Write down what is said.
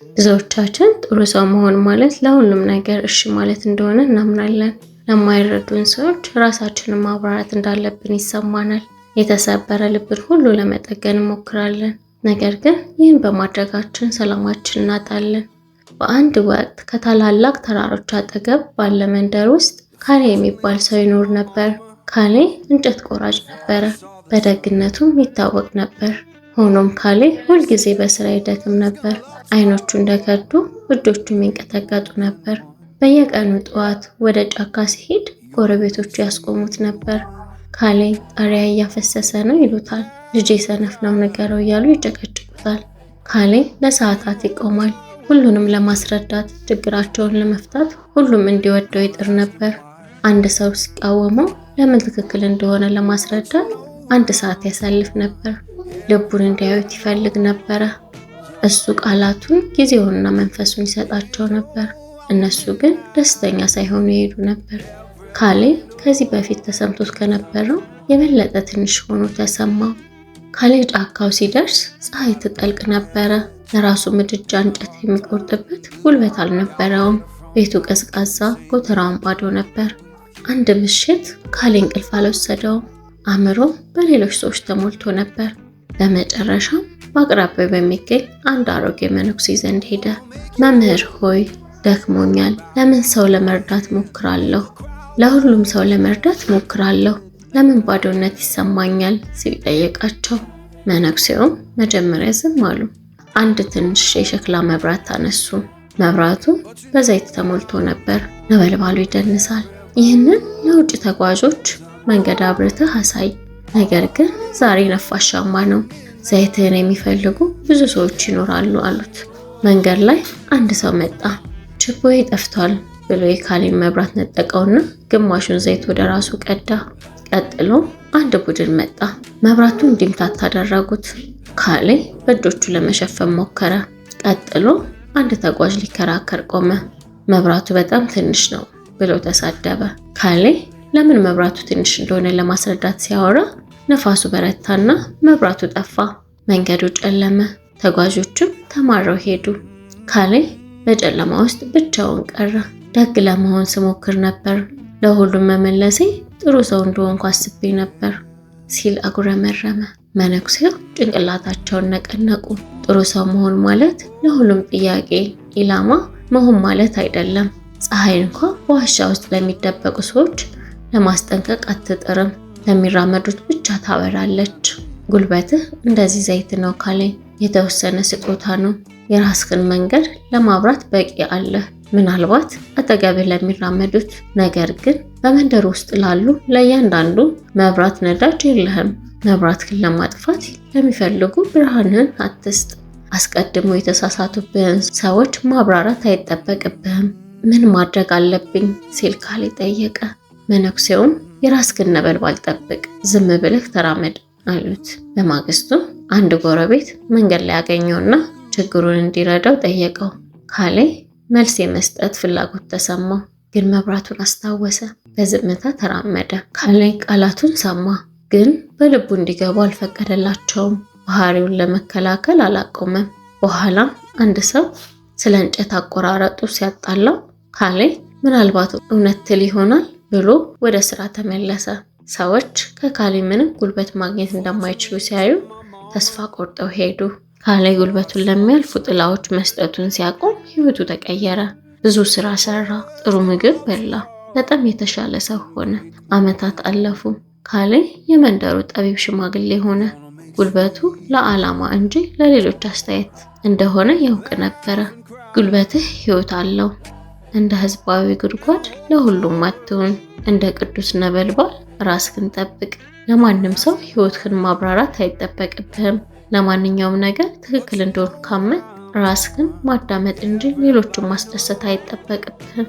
ብዙዎቻችን ጥሩ ሰው መሆን ማለት ለሁሉም ነገር እሺ ማለት እንደሆነ እናምናለን። ለማይረዱን ሰዎች ራሳችንን ማብራራት እንዳለብን ይሰማናል። የተሰበረ ልብን ሁሉ ለመጠገን እንሞክራለን። ነገር ግን ይህን በማድረጋችን ሰላማችንን እናጣለን። በአንድ ወቅት ከታላላቅ ተራሮች አጠገብ ባለ መንደር ውስጥ ካሌ የሚባል ሰው ይኖር ነበር። ካሌ እንጨት ቆራጭ ነበረ። በደግነቱም ይታወቅ ነበር። ሆኖም ካሌ ሁልጊዜ በስራ ይደክም ነበር። አይኖቹ እንደከዱ፣ እጆቹም ይንቀጠቀጡ ነበር። በየቀኑ ጠዋት ወደ ጫካ ሲሄድ ጎረቤቶቹ ያስቆሙት ነበር። ካሌ ጣሪያ እያፈሰሰ ነው ይሉታል። ልጄ ሰነፍ ነው ንገረው እያሉ ይጨቀጭቁታል። ካሌ ለሰዓታት ይቆማል። ሁሉንም ለማስረዳት፣ ችግራቸውን ለመፍታት ሁሉም እንዲወደው ይጥር ነበር። አንድ ሰው ሲቃወመው ለምን ትክክል እንደሆነ ለማስረዳት አንድ ሰዓት ያሳልፍ ነበር። ልቡን እንዲያዩት ይፈልግ ነበረ። እሱ ቃላቱን፣ ጊዜውንና መንፈሱን ይሰጣቸው ነበር። እነሱ ግን ደስተኛ ሳይሆኑ ይሄዱ ነበር። ካሌ ከዚህ በፊት ተሰምቶት ከነበረው የበለጠ ትንሽ ሆኖ ተሰማው። ካሌ ጫካው ሲደርስ ፀሐይ ትጠልቅ ነበረ። ለራሱ ምድጃ እንጨት የሚቆርጥበት ጉልበት አልነበረውም። ቤቱ ቀዝቃዛ፣ ጎተራውን ባዶ ነበር። አንድ ምሽት ካሌ እንቅልፍ አልወሰደውም። አእምሮ በሌሎች ሰዎች ተሞልቶ ነበር። በመጨረሻም በአቅራቢያው በሚገኝ አንድ አሮጌ መነኩሴ ዘንድ ሄደ። መምህር ሆይ ደክሞኛል። ለምን ሰው ለመርዳት ሞክራለሁ? ለሁሉም ሰው ለመርዳት ሞክራለሁ። ለምን ባዶነት ይሰማኛል? ሲል ጠየቃቸው። መነኩሴውም መጀመሪያ ዝም አሉ። አንድ ትንሽ የሸክላ መብራት አነሱ። መብራቱ በዘይት ተሞልቶ ነበር። ነበልባሉ ይደንሳል። ይህንን ለውጭ ተጓዦች መንገድ አብርተህ አሳይ። ነገር ግን ዛሬ ነፋሻማ ነው፣ ዘይትህን የሚፈልጉ ብዙ ሰዎች ይኖራሉ አሉት። መንገድ ላይ አንድ ሰው መጣ። ችቦዬ ጠፍቷል ብሎ የካሌን መብራት ነጠቀውና ግማሹን ዘይት ወደ ራሱ ቀዳ። ቀጥሎ አንድ ቡድን መጣ። መብራቱን እንዲምታት አደረጉት። ካሌ በእጆቹ ለመሸፈን ሞከረ። ቀጥሎ አንድ ተጓዥ ሊከራከር ቆመ። መብራቱ በጣም ትንሽ ነው ብሎ ተሳደበ። ካሌ ለምን መብራቱ ትንሽ እንደሆነ ለማስረዳት ሲያወራ ነፋሱ በረታና መብራቱ ጠፋ። መንገዱ ጨለመ። ተጓዦቹም ተማረው ሄዱ። ካሌ በጨለማ ውስጥ ብቻውን ቀረ። ደግ ለመሆን ስሞክር ነበር፣ ለሁሉም መመለሴ ጥሩ ሰው እንደሆንኩ አስቤ ነበር ሲል አጉረመረመ። መነኩሴው ጭንቅላታቸውን ነቀነቁ። ጥሩ ሰው መሆን ማለት ለሁሉም ጥያቄ ኢላማ መሆን ማለት አይደለም። ፀሐይ እንኳ በዋሻ ውስጥ ለሚደበቁ ሰዎች ለማስጠንቀቅ አትጥርም፣ ለሚራመዱት ብቻ ታበራለች። ጉልበትህ እንደዚህ ዘይት ነው ካሌ፣ የተወሰነ ስጦታ ነው። የራስህን መንገድ ለማብራት በቂ አለህ። ምናልባት አጠገብህ ለሚራመዱት፣ ነገር ግን በመንደር ውስጥ ላሉ ለእያንዳንዱ መብራት ነዳጅ የለህም። መብራትህን ለማጥፋት ለሚፈልጉ ብርሃንህን አትስጥ። አስቀድሞ የተሳሳቱብህን ሰዎች ማብራራት አይጠበቅብህም። ምን ማድረግ አለብኝ ሲል ካሌ ጠየቀ። መነኩሴውም የራስህን ነበልባል ጠብቅ፣ ዝም ብለህ ተራመድ አሉት። በማግስቱ አንድ ጎረቤት መንገድ ላይ ያገኘውና ችግሩን እንዲረዳው ጠየቀው። ካሌ መልስ የመስጠት ፍላጎት ተሰማው፣ ግን መብራቱን አስታወሰ። በዝምታ ተራመደ። ካሌ ቃላቱን ሰማ፣ ግን በልቡ እንዲገቡ አልፈቀደላቸውም። ባህሪውን ለመከላከል አላቆመም። በኋላም አንድ ሰው ስለ እንጨት አቆራረጡ ሲያጣላው ካሌ ምናልባት እውነት ትል ይሆናል ብሎ ወደ ስራ ተመለሰ። ሰዎች ከካሌ ምንም ጉልበት ማግኘት እንደማይችሉ ሲያዩ ተስፋ ቆርጠው ሄዱ። ካሌ ጉልበቱን ለሚያልፉ ጥላዎች መስጠቱን ሲያቆም ሕይወቱ ተቀየረ። ብዙ ስራ ሰራ፣ ጥሩ ምግብ በላ፣ በጣም የተሻለ ሰው ሆነ። ዓመታት አለፉ። ካሌ የመንደሩ ጠቢብ ሽማግሌ ሆነ። ጉልበቱ ለዓላማ እንጂ ለሌሎች አስተያየት እንደሆነ ያውቅ ነበረ። ጉልበትህ ሕይወት አለው። እንደ ሕዝባዊ ጉድጓድ ለሁሉም አትሁን። እንደ ቅዱስ ነበልባል ራስህን ጠብቅ። ለማንም ሰው ሕይወትህን ማብራራት አይጠበቅብህም። ለማንኛውም ነገር ትክክል እንደሆንክ ካመንክ ራስህን ማዳመጥ እንጂ ሌሎችን ማስደሰት አይጠበቅብህም።